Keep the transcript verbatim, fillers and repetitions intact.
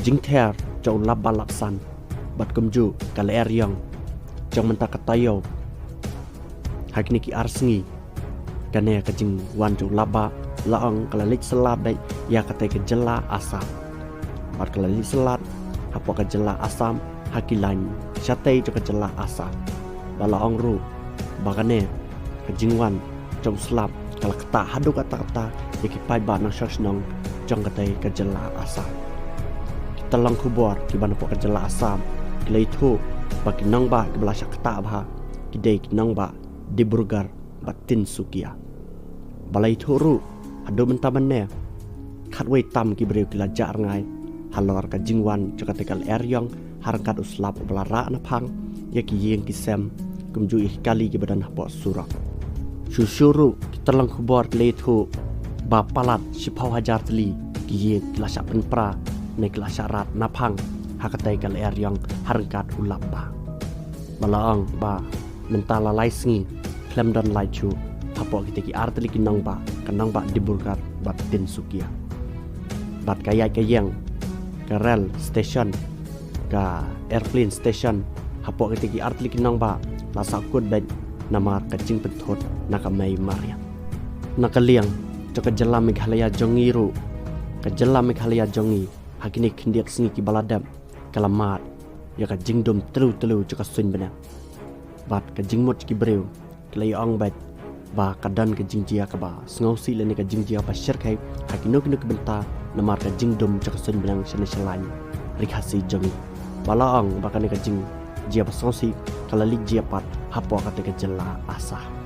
jingther jong u lapbah lapsan bad kumjuh ka lyer ïong jong mynta ka taïew. Ha kine ki ar sngi kane ka jingwan jong u lapbah la ong ka la leit syllat beit ïa katei ka jylla Assam. Bad ka la leit syllat hapoh ka jylla Assam ha ki lain shatei jong ka jylla Assam. Ba la ong ruh ba kane ka jingwan jong u slap ka la ktah haduh katta katta ïa ki paidbah nongshong shnong jong katei ka jylla Assam. Ki tyllong khubor kiba napoh ka jylla Assam ki la ïathuh ba ki nongbah kiba la shah ktah bha ki dei ki nongbah Dibrugarh bad Tinsukia. Ba la ïathuh ruh haduh mynta mynne khatwei tam ki briew ki la jah rngai halor ka jingwan jong katei ka lyer ïong ha ryngkat u slap uba la rah naphang ïa ki ïing ki sem kumjuh ïa ki kali kiba don hapoh surok. Shuh shuh ruh ki tyllong khubor ki la ïathuh ba palat shiphew hajar tylli ki ïing ki la shah pynpra ne ki la shah rah naphang ha katei ka lyer ïong ha ryngkat u lapbah. Ba la ong ba mynta la lai sngi khlem don lait shuh hapoh kitei ki ar tylli ki nongbah, ka nongbah Dibrugarh bad Tinsukia. Bad ka ïaid ka ïeng ka rail station, ka airplane station hapoh kitei ki ar tylli ki nongbah la sahkut beit namar ka jingpynthut na ka mei mariang. Na ka liang jong ka jylla Meghalaya jong ngi ruh, ka jylla Meghalaya jong ngi ha kine khyndiat sngi kiba la dep ka la mad ïa ka jingdum tyllew tyllew jong ka suiñ bneng. Bad ka jingmut ki briew ki la ïa ong beit ba ka don ka jingjia kaba sngewsih lane ka jingjia ba shyrkhei ha kino kino ki bynta namar ka jingdum jong ka suiñ bneng shane sha lain Ri Khasi jong ngi. Ba la ong ba kane ka jingjia ba sngewsih ka la leit jia pat hapoh katei ka jylla Assam.